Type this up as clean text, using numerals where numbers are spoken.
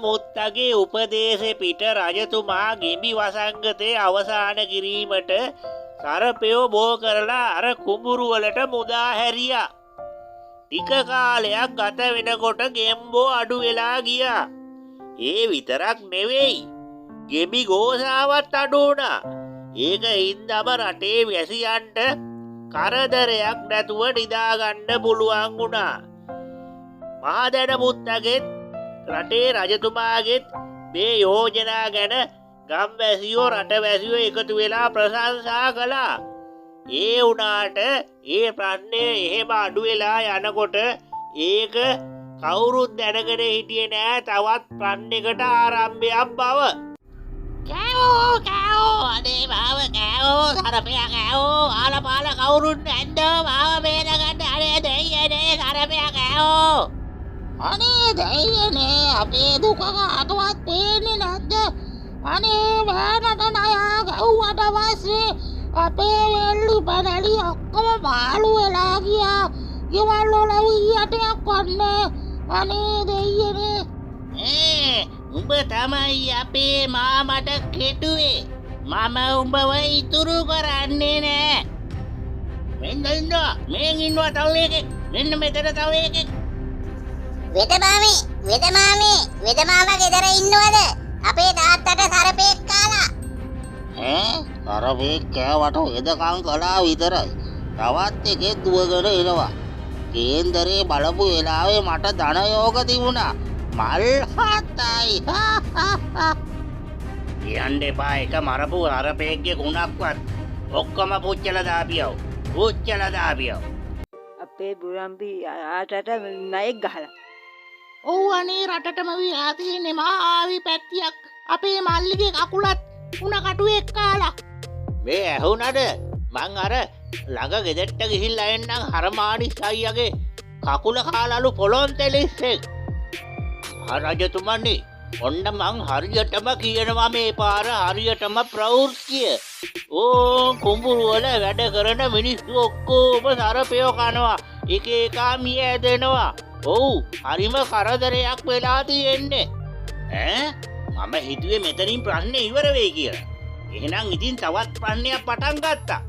මුත්තගේ උපදේශෙ පිට රජතුමා ගෙඹි වසංගතය අවසාන කිරීමට සරපයෝ බෝ කරලා අර කුඹුරු වලට මුදා හැරියා. ටික කාලයක් ගත වෙනකොට ගෙම්බෝ අඩු වෙලා ගියා. ඒ විතරක් නෙවෙයි, ගෙඹි ගෝසාවත් අඩු වුණා. ඒක හින්දාම රටේ වැසියන්ට කරදරයක් නැතුව නිදාගන්න පුළුවන් වුණා. මහදැන මුත්තගෙත් රටේ රජතුමාගෙත් මේ යෝජනා ගැන ගම්වැසියෝ රටවැසියෝ එකතු වෙලා ප්‍රශංසා කළා. ඒ වුණාට ඒ ප්‍රශ්නය එහෙම අඩු වෙලා යනකොට ඒක කවුරුත් දැනගෙන හිටියේ නෑ තවත් ප්‍රශ්නයකට ආරම්භයක් බව. කෑවෝ කෑවෝ, අනේ මාව කෑවෝ, සරපයා කෑවෝ, ආල පාල කවුරුත් නැද්ද මාව බේරගන්න? අනේ දෙයියනේ, සරපයා කෑවෝ. අනේ දෙයියනේ, අපේ දුක කාටවත් පේන්නේ නැද්ද? අනේ වෑනට නයා ගැව්වට පස්සේ අපේ වෙල්ලි පැනලි ඔක්කොම මාළු වෙලා ගියා. ගෙවල් වල ඊයටයක් වන්නේ. අනේ දෙයියනේ. උඹ තමයි අපේ මාමට කෙටුවේ. මම උඹව ඉතුරු කරන්නේ නෑ. මෙන්න ඉන්නවා, මෙන් ඉන්නවා තව එකෙක්. මෙන්න මෙතන තව එකෙක්. වෙද මාමේ, වෙද මාමේ, වෙද මාමා ගෙදර ඉන්නවද? අපේ තාත්තට සරපෙක් කාලා. ඈ, සරපෙක් කෑවට වෙදකම් කළා විතරයි. තවත් එකෙක් දුවගෙන එනවා. කේන්දරේ බලපු වෙලාවේ මට ධන යෝග තිබුණා. මල් හතයි. කියන්න එපා එක මරපු සරපෙක්ගේ ගුණක්වත්. ඔක්කොම පුච්චලා දාපියව. පුච්චලා දාපියව. අපේ බුරම්බි ආටට ණයෙක් ගහලා. ඔව් අනේ, රටටම විහා තියෙන්නේ මහා විපැත්තියක්. අපේ මල්ලිගේ කකුලත් උණ කටුවෙක් කාලා. මේ ඇහුණද? මං අර ළඟ ගෙදරට ගිහිල්ලා එන්නම් හරමානිස් අයියාගේ කකුල කාලලු පොළොන් තෙලිස්සෙක්. රජතුමනි, ඔන්න මං හරියටම කියනවා මේ පාර හරියටම ප්‍රවෘත්තිය. ඕ කුඹුරු වල වැඩ කරන මිනිස්සු ඔක්කොම සරපයෝ කනවා. එක එකා මිය ඇදෙනවා. ඔව්, හරිම කරදරයක් වෙලා තියෙන්නේ. ඈ, මම හිතුවේ මෙතනින් ප්‍රශ්නේ ඉවර වෙයි කියලා. එහෙනම් ඉතින් තවත් ප්‍රශ්නයක් පටන් ගත්තා.